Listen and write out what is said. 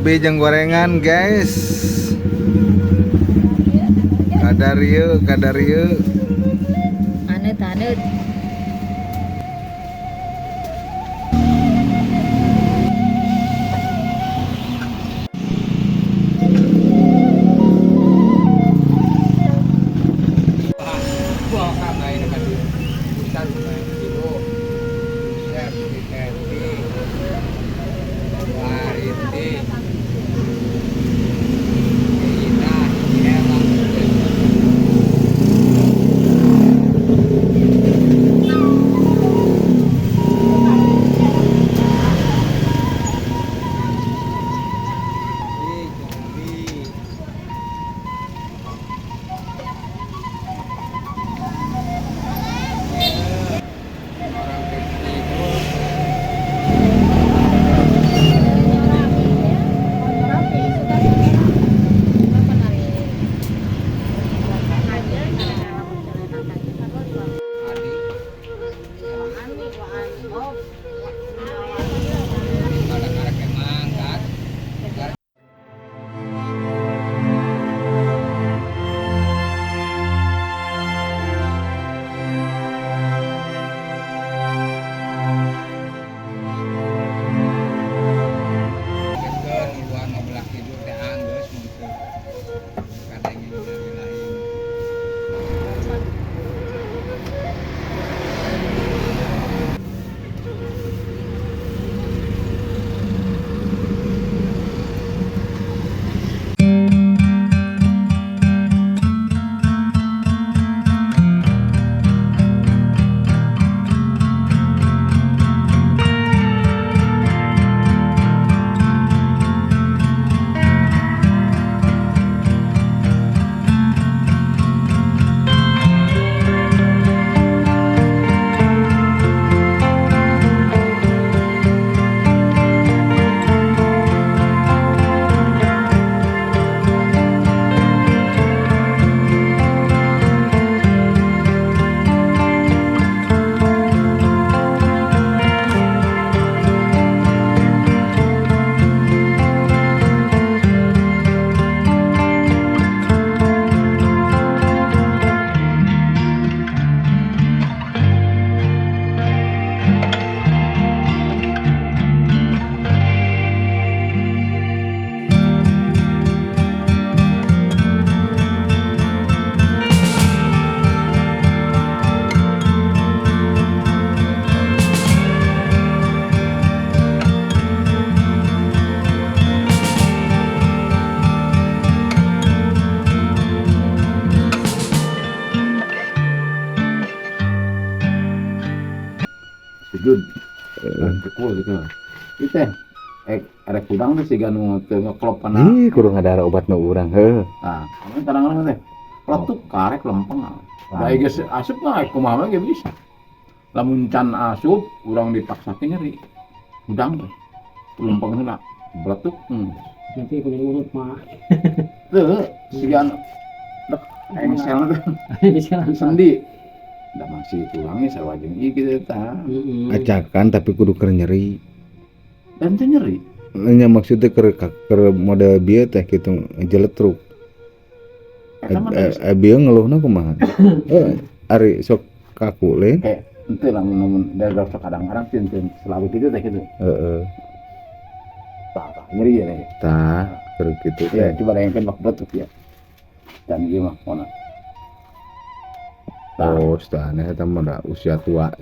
Ubi jeung gorengan, guys. Kadarieu, kadarieu. Haneut haneut. Sujud. Pukul gitu. Itu teh erek hudang teh siga nu teu ngeklop kana. Ih, kudu ngadara obat nu urang heuh. Nah, kadang-kadang teh peletuk karek lempeng. Da geus asup mah kumaha mah ge bisa. Lamun can asup urang dipaksakeun nyeri. Hudang teh. Lempeng heula. Peletuk. Nanti kudu urut mah. Teu siga dek engsel teh Bisa langsung. sendi. Da masih tulangnya sarua jeung ieu kitu tah. Acakan tapi kudu keur nyeri. Dan teu nyeri. Nya maksudnya keur keur model bieu teh kitu ngejeletruk. Eta mah Bieu ngeluhna kumaha? Ari sok kaku lain. Kayak ente lamun lamun dari sok kadang-kadang teu selalu gitu teh gitu. Heeh. Tah tah nyeri ya nih. Tah, keur kitu Ya, teh. coba bayangkan bak beletuk ya. Dan ieu mah mana. Tah. Oh, aneh eta mah da usia tua.